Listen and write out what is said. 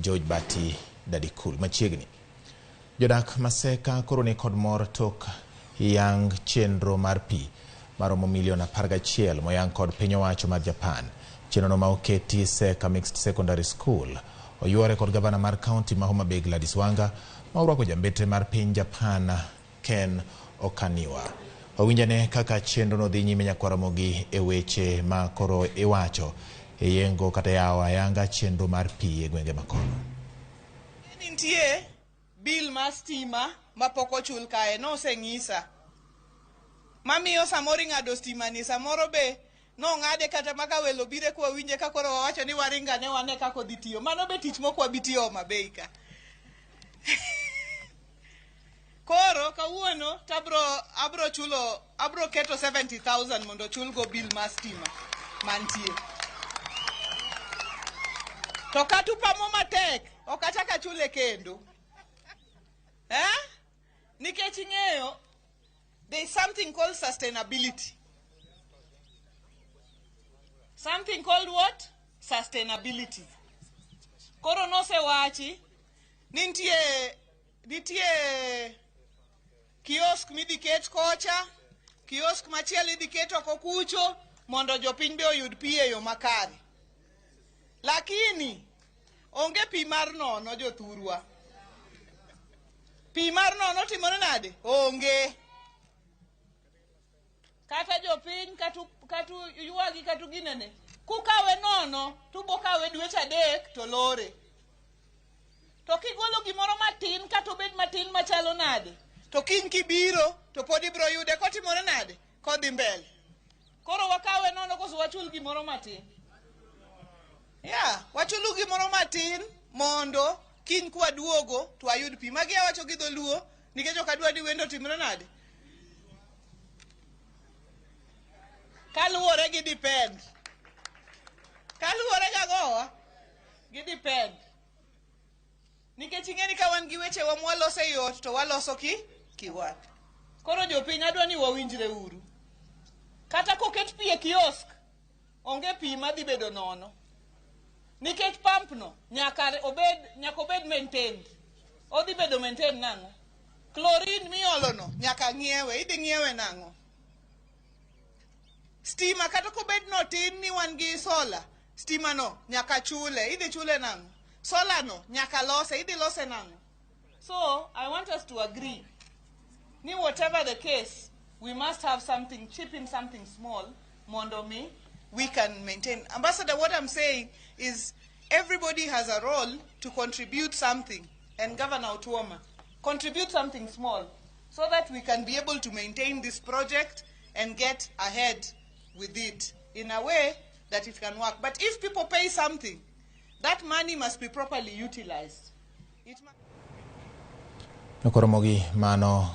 George Bati Dadikul machiegni. Jodak Maseka koro ni kod mor tok yang chenro mar pi maromo milion 11 moyang kod piny owacho mar Japan. Chenrono ma oketi Seka Mixed Secondary School oyuore kod gavana mar kaunti ma Homa Bay Gladys Wanga ma orwako jambetre mar piny Japan Ken Okaniwa. Wawinjane kaka chenrono dhi nyime nyakwaramogi e weche ma koro iwacho e yengo kata yawo ayanga chenro mar pi e gwenge makono. Nitie bill mar stima mapok ochul kae, noseng'isa. Mamiyo samoro ing'ado stima ni, samoro be nong'ade kata maka welo bire kwa winje ka koro wawacho ni waringane wane kaka odhi tiyo. Mano be tich mok wabi tiyo Homa Bay ka. Koro kawuono tabro abro chulo abro keto 70,000 mondo ochulgo bill mar stima mantie. To kata upamo matek, ok achak achule kendo. Eh? Nikech ing'eyo, there is something called sustainability. Something called what? Sustainability. Koro nosewachi ni nitie kiosk midhi ket kocha, kiosk machielo idhi ket oko kucho mondo jopiny be oyud pi e yo makare. Lakini onge pi mar nono jothurwa. Pi mar nono timore nade? Onge. Kata jopiny katu ywagi katu ginene. Kukawe nono tubo kawe dweche 3 to lore. To kigolo gimoro matin kata obed matin machalo nade, to kiny kibiro to pod ibiro yude kotimore nade? Kodhi mbele. Koro wakawe nono koso wachul gimoro matin? Yeah, wachulu gimoro matin mondo kiny kwaduogo to wayud pi. Magi awacho gi dholuo nikech ok adwa ni wendo otimre nade? Kaluwore gi depend. Kaluwore gagowa gi depend. Nikech ing'e ni ka wan gi wechewa mwaloso e yot to waloso ki kiwan. Koro jopiny adwa ni wawinjre uru. Kata koket pi e kiosk, onge pi madhi bedo nono. Nikech pump no nyaka obed maintained. Odhi bedo maintained nang'o? Chlorine miolo no nyaka ng'iewe. Idhi ng'iewe nang'o? Stima kata kobed no tin ni wan gi solar, stima no nyaka chule. Idhi chule nang'o? Solar no nyaka lose. Idhi lose nang'o? So I want us to agree ni whatever the case, we must have something cheap in something small mondo mi we can maintain. Ambassador, what I'm saying is everybody has a role to contribute something, and Governor Otuoma, contribute something small so that we can be able to maintain this project and get ahead with it in a way that it can work. But if people pay something, that money must be properly utilized. Nokoromogi mano.